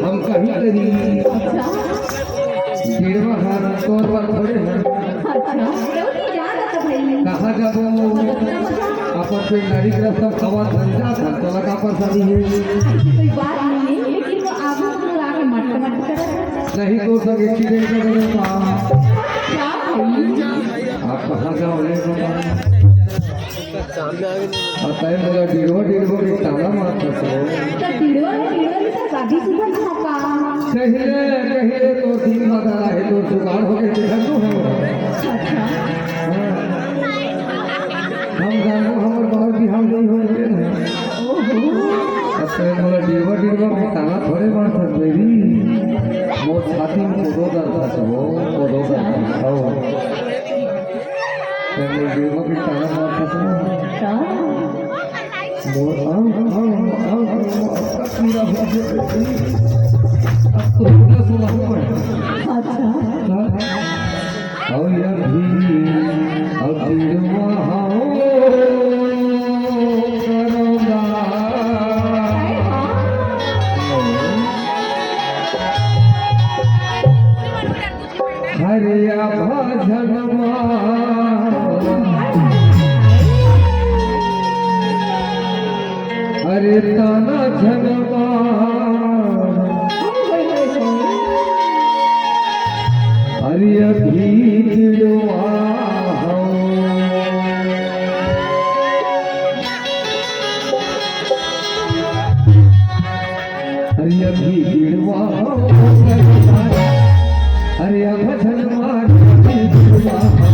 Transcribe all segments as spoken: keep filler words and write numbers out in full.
हम कहीं करी। अच्छा। गिरवा हर तोर बर थोड़े हर। अच्छा। क्यों नहीं जा रहा था भाई? कहाँ जाबो? अपन नारी ग्रस्त खवा धंधा था, तोला का परेशानी है? ऐसी कोई बात नहीं है, लेकिन वो आगू दूर आके मट मट कर। नहीं तो सब एक्सीडेंट कर देता। क्या भाई? आप कहाँ जाओ रे बाबा? अउ तैं मोला डिड़वा डिड़वा के ताना मारथस हो। त डिड़वा डिड़वा के त शादी सुधा ना का? कहिले कहिले तो दिन बदला है, तो जुगाड़ होके देखा तो है। अच्छा। हाँ। हम जानबो हमर बाहर बिहाव नहीं होए ना। ओहो। अउ तैं मोला डिड़वा डिड़वा के ताना थोड़े मारथस बेबी। मोर छाती में कोदो दर्द हो, कोदो दर्द हो। तैं मोर जीवा के ताना मारथस ना। का? मोर अंग, अंग, अंग, अंग, पूरा हो गया। अब तो पूरा सुना हुआ है। अच्छा। हाँ? अउ ये भी, अउ दिलवा हो करोगा। हाय, हाँ। हरिया भजनमा, अरे ताना झनमा, अरे अभी दिलवा हो। अरे अभी गिरवा हो, अरे अब झलवा, अभी गिरवा हो।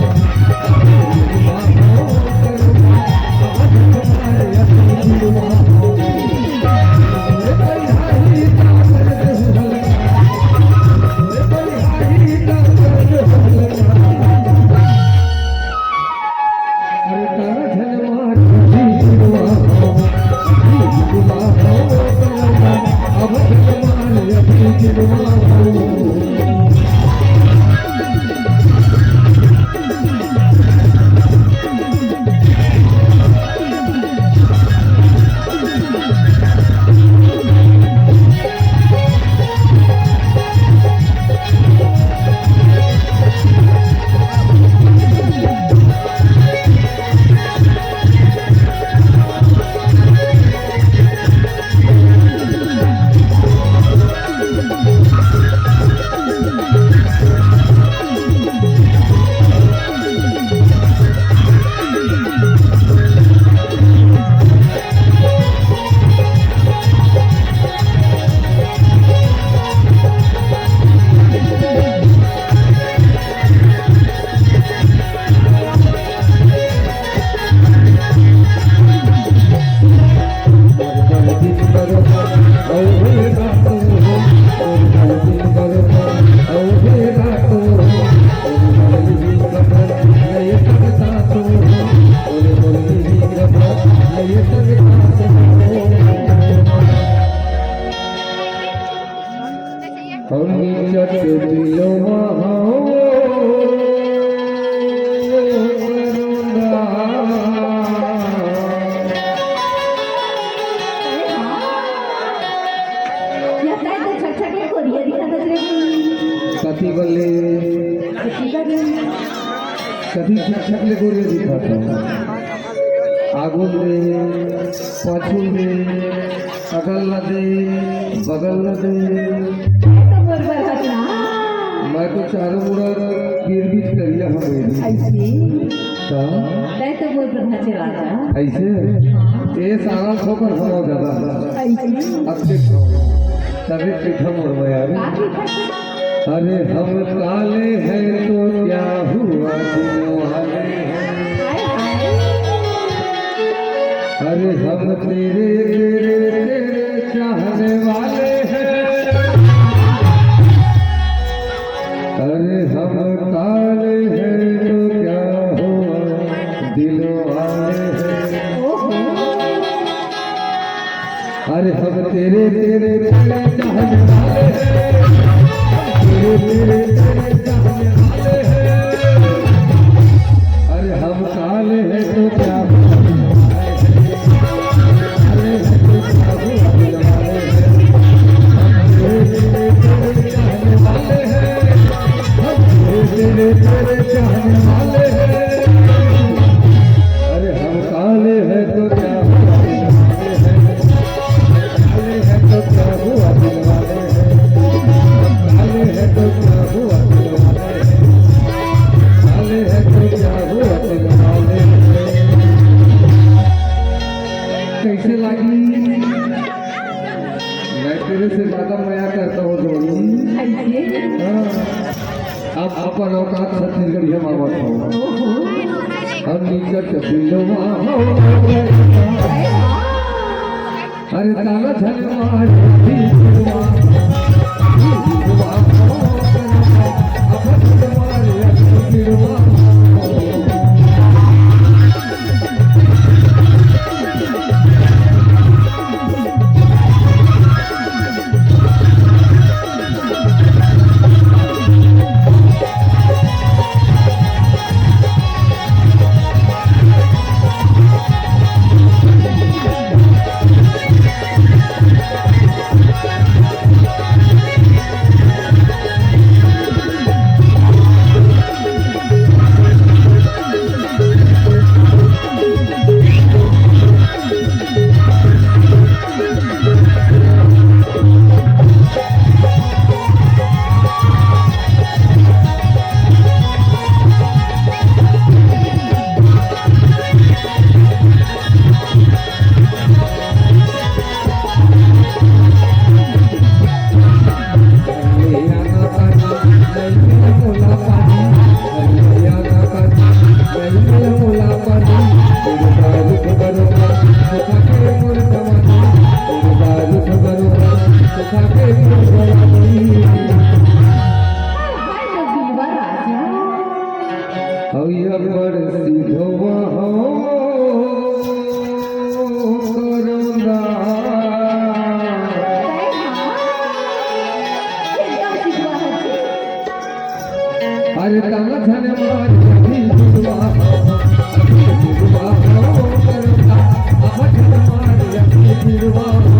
हम चट दिलवा हो करुणा। या शायद तो छटछट के कोरिया दिखा दे रे। कथी बोले? कथी का दिन? कथी छटछट ले कोरिया दिखा था? आगू ले, पाछू ले, अगल ला दे, बगल ला दे। तैं तो मोर बर हस ना। मैं तो चारों मुड़ा बीच बीच करिया हूँ बेबी। ऐसे? का? तैं तो मोर बर हस राजा। ऐसे? हाँ। ये सारा ठोकर खाओ ज्यादा। ऐसे? अब देखो, तभी पीठा मोड़ में यार। का पीठा? अरे हम काले हैं तो क्या हुआ, दिल वाले हैं। हाय, हाय। अरे हम तेरे, तेरे, तेरे चाहने वाले हैं। अरे हम काले हैं तो क्या हुआ, दिल वाले हैं। ओहो। अरे हम तेरे, तेरे, तेरे चाहने वाले हैं। तेरे, तेरे, तेरे चाहने वाले हैं। अरे हम काले हैं तो क्या हुआ? अरे हम तो क्या हुआ? हम तेरे, अब अपन औकात छत्तीसगढ़िया मामत हो। हम निकट बिलवा हो। अरे ताला झन मार, बिलवा, बिलवा, अपन मार, बिलवा। अउ ये बड़ सिधवा हो करुणा। अरे तन धन मार अभी दुआ हो, अभी दुआ हो करुणा। अब धन मार अभी दुआ हो।